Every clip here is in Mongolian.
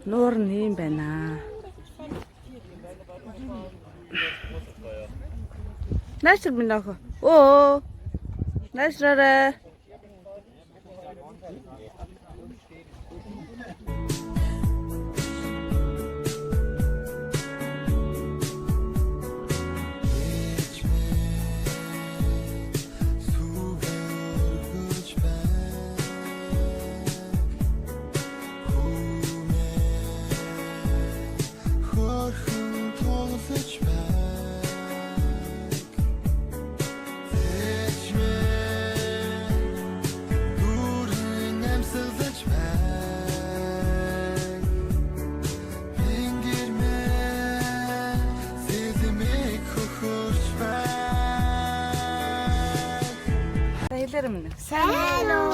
Нуур нь ийм байна. Наашир минь охин. Оо. Наашраарай. Сүгэргэж байна Хүмээ хөрхөн тулсаж байна Зэчмэн дүүрэн амьсгалж байна Тэнгэрмэн сэлмэг хөхөрч байна. За хэлээрэй минь. Сайн уу?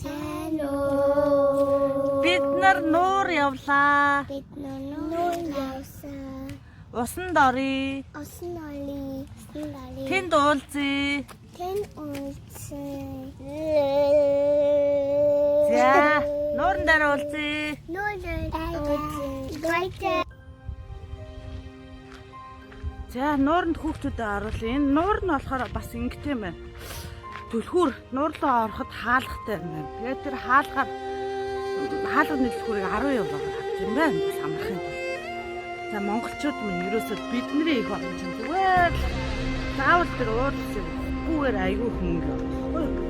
Сайн уу? Бид нар нуур явлаа. Бид нуур явсан. Усанд оръё. Усан оръё. Усан оръё. Тэнд уулзъя. Тэнд уулзсан. За, нууран дээр уулзъя. Нуур уулзсан. Баярлалаа. За, нууранд хүүхдүүдэд оруулъя. Энэ нуур нь болохоор бас ингэтэй юм байна. Түлхүүр нуурлаа ороход хаалгатай юм байна. Тэгээд тэр хаалгаар хаалганы түлхүүрийг 10 евроор авч юм байна. Бас амархын тулд. За, монголчууд минь ерөөсөө бидний их олон чинь зүгээр л заавал тэр уурлыг өгөхгүйгээр айгүй их мөнгө явах байхгүй юу?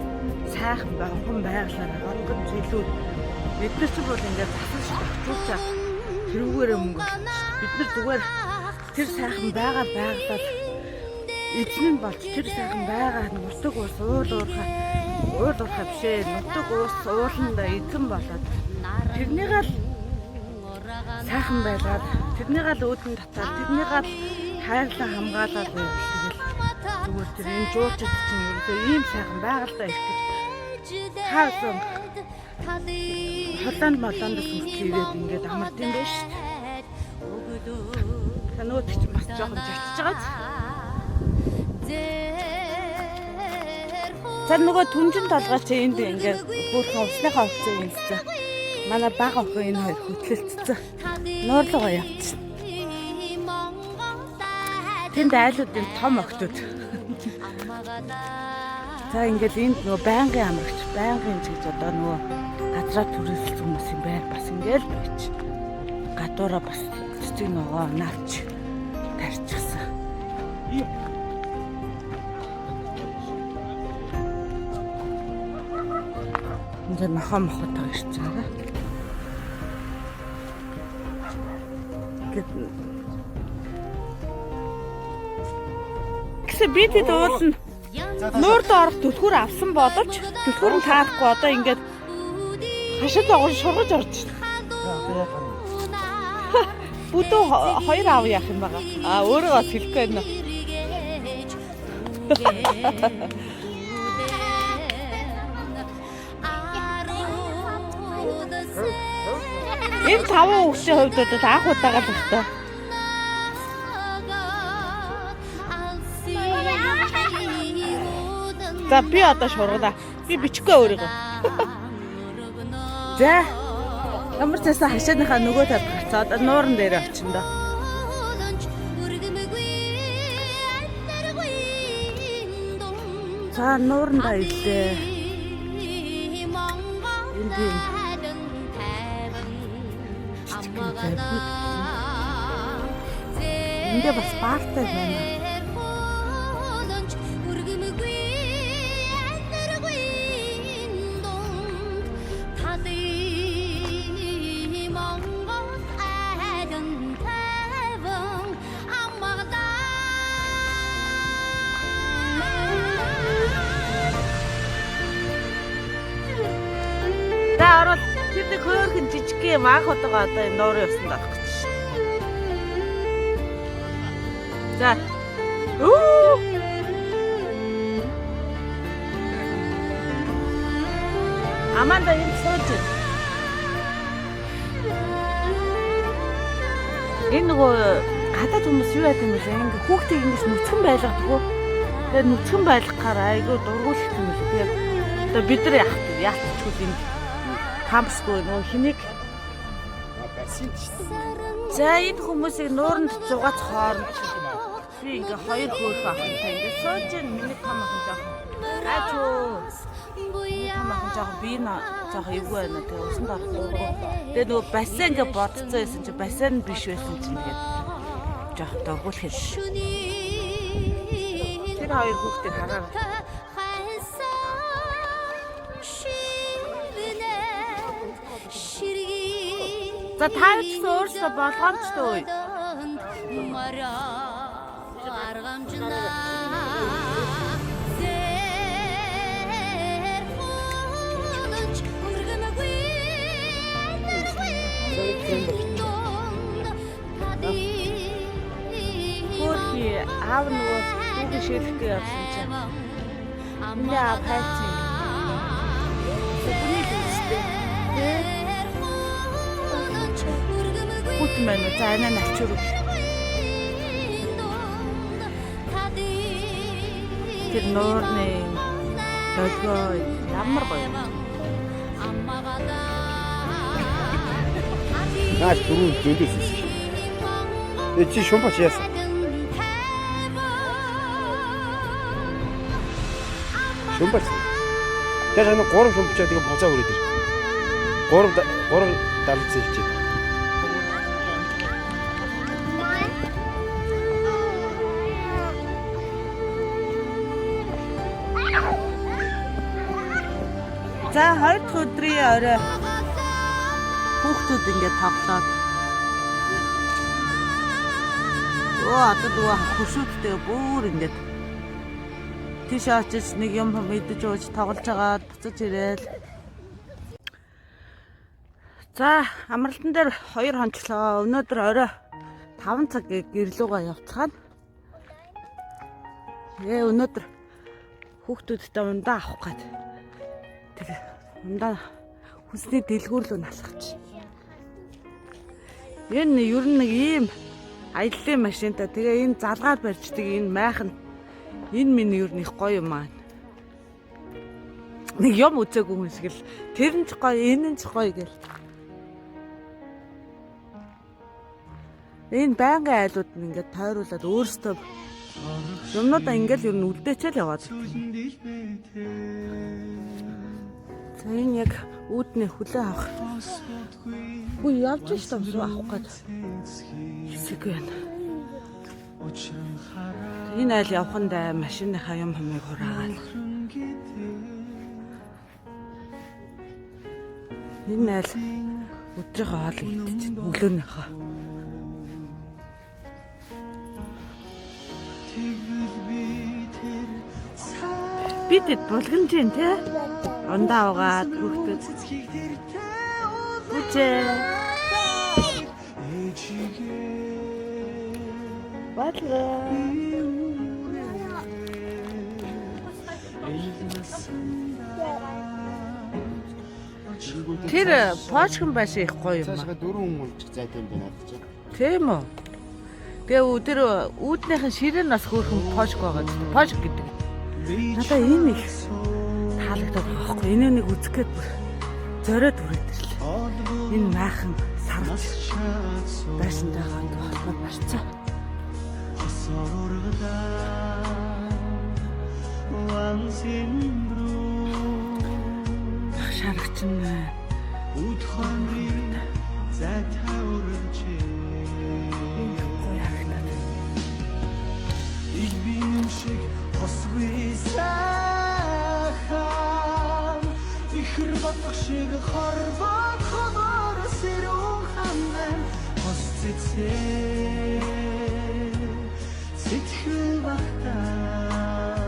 Сайхан бонгон байглаар онгон зэлүүд бид нар ч бол ингээд засан шиг очуулчаа тэрүүгээрээ мөнгө олно шүү дээ. Бид нар зүгээр тэр сайхан байгаа байглал эзэн нь болж тэр сайхан байгаа нутаг ус уул уурхай уул уурхай биш ээ нутаг ус ууланда эзэн болоод тэрнийг л сайхан байлгаад тэрнийг л үүдэн татаад тэрнийг л хайрлан хамгаалаад байвал тэгэл зүгээр тэр энэ жуучид чинь ерөөсөө ийм сайхан байгальдаа ирэх гэж хаасан Холланд молондос хүртэл ирээд ингээд амард юм байна шүү дээ. Та нөгөөд чинь бас жоохон чачиж байгаа ч. За нөгөө түнжин толгой чи энд ингээд бүрхэн усныхаа хувцсыг өмссөн. Манай бага охин энэ хоёр хөтлөлцсөн. Нуурлуугаа явчихсан. Тэнд айлуудын том охтууд. За ингээд энд нөгөө байнгын амрагч, байнгын ч гэж одоо нөгөө газраа түрээсэлсэн хүмүүс юм байр бас ингээд л байж. Гадуураа бас цэцэг ногоо навч тарчихсан. Энд нохоо мохотоо ирж байгаа. Ингээд Гэсэн би тэд уулна. Нуурд орох түлхүүр авсан боловч түлхүүр нь таарахгүй одоо ингээд хашаа зогоор шургаж орж байна. Бүдүү хоёр аав яах юм байгаа. А өөрөө бас хэлэхгүй байна. Энэ таван хүүхдийн хувьд бол анх удаага л байна. За би одоо шургана. Би бичихгүй өөрийгөө. За ямар ч байсан хашааныхаа нөгөө талд гарцаа. Одоо нууран дээр очин доо. За нуурандаа ирлээ. Энд тийм жижигхэн завхууд. Эндээ бас баартай байна. За орвол тэр нэг хөөрхөн жижиг юм анх удаага одоо энэ нуурын усанд орох гэж шин. За. Үу. Аманда энд сууж байна. Энэ нөгөө гадаад хүмүүс юу яадаг юм бэ? Ингээ хүүхдийг ингэж нүцгэн байлгадаг уу? Тэгээд нүцгэн байлгахаар айгүй дургуулах юм лээ. Би яг Одоо бид нар яах вэ? Яалтчгүй энд кампусгүй нөгөө хэнийг За энэ хүмүүсийг нууранд зугаац хооронд би ингээ хоёр хөөрхөн ахынтай ингээ сууж гин миний том ахын жоохон аач юу миний том ахын жоохон би н жоохон эвгүй байна тэгээ усанд орохгүй. Тэгээ нөгөө бассейн ингээ бодцоо байсан чи бассейн биш байсан чинь тэгээд жоохон дургуулах юм. Тэр хоёр хүүхдийг хараа. За та ч гэсэн өөрсдөө болгоомжтой үе. Хөөрхий аав нөгөө хүүгээ ширэхгээ явсан чинь миний аав хайцсан. Хүний л үстэй. Хүүтэн байна уу? За анаа начуур. Тэр нуурны долгио ямар гоё. Нааш дөрөв зөндөөс үсэж. Тэгээ чи шумбач яасан? Шумбач. Тэгээ нэг гурав шумбачаа тэгээ буцаа өрөөд ир. Гурав гурав далцсан хичээ. За хоёр дахь өдрийн орой хүүхдүүд ингээд тоглоод Оо одоо нөгөө хөшүүдтэй бүр ингээд тийш очиж нэг юм мэдэж ууж тоглож агаад буцаж ирээл. За амралтан дээр 2 хончлоо. Өнөөдөр орой 5 цаг гэрлүүгээ явцгаана. Өнөөдөр хүүхдүүдтэй ундаа авах гээд тэр ундаа хүнсний дэлгүүр рүү налах чи. Энэ ер нь нэг ийм аяллаа машинтай тэгээ энэ залгаар барьждаг энэ майхан энэ минь ер нь их гоё юм аа. Нэг юм үзээгүй хүн шиг л тэр нь ч гоё, энэ нь ч гоё гэл. Энэ байнгын айлууд нь ингээд тойруулаад өөрсдөө юмнуудаа ингээд ер нь үлдээчэл яваад. За энэ яг үүдний хүлээ авах. Хүү явж ш том суу авах гээд хэсэг байна. Энэ айл явхандаа машиныхаа юм хумыг хураагаад. Энэ айл өдрийнхөө хоолыг идэж байна. Өглөөнийхөө. Бид хэд булганж юм те? Ундаа угаад хүүхдүүд. Үжээ. Баярлалаа. Тэр почкон байшин их гоё юм аа. Цаашгаа дөрвөн хүн унчих зайтай юм байна надад чи. Тийм үү? Тэгээ тэр үүднийхэн ширээ нь бас хөөрхөн почк байгаа ч почк гэдэг. Надаа энэ их таалагдаад байгаа байхгүй. Энэ нэг үзэх гээд бүр зориод хүрээд ирлээ. Энэ майхан сарж байшинтайгаа ингэ холбоод барьцаа. Ах шаргач нь байна. Энэ их гоё харагдаад. Ихэр бодох шиг хорвоо ховор сэрүүн ханан хос цэцээ сэтгэл багтан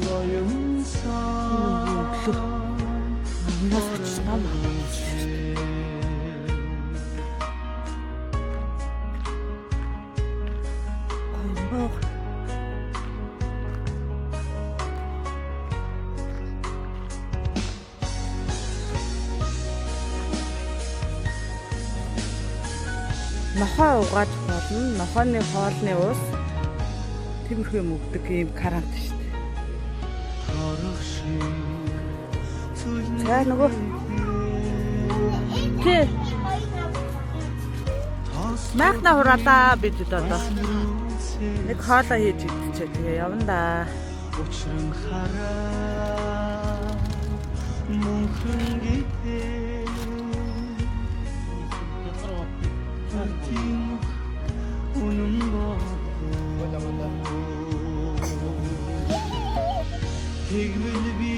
гоёмсон Өглөө. Номноос очиж ном авах шүү дээ. Гоё муу. Нохой угааж болно. Нохойны хоолны ус тиймэрхүү юм өгдөг ийм карант шүү дээ. Хорох шиг За нөгөө Тэ. Майхна хураалаа бид одоо. Нэг хоолоо хийж идчихээ. Тэгээ явна да. Учран хараа мөнхөн гитээ тийм үнэн бол. Тэгвэл би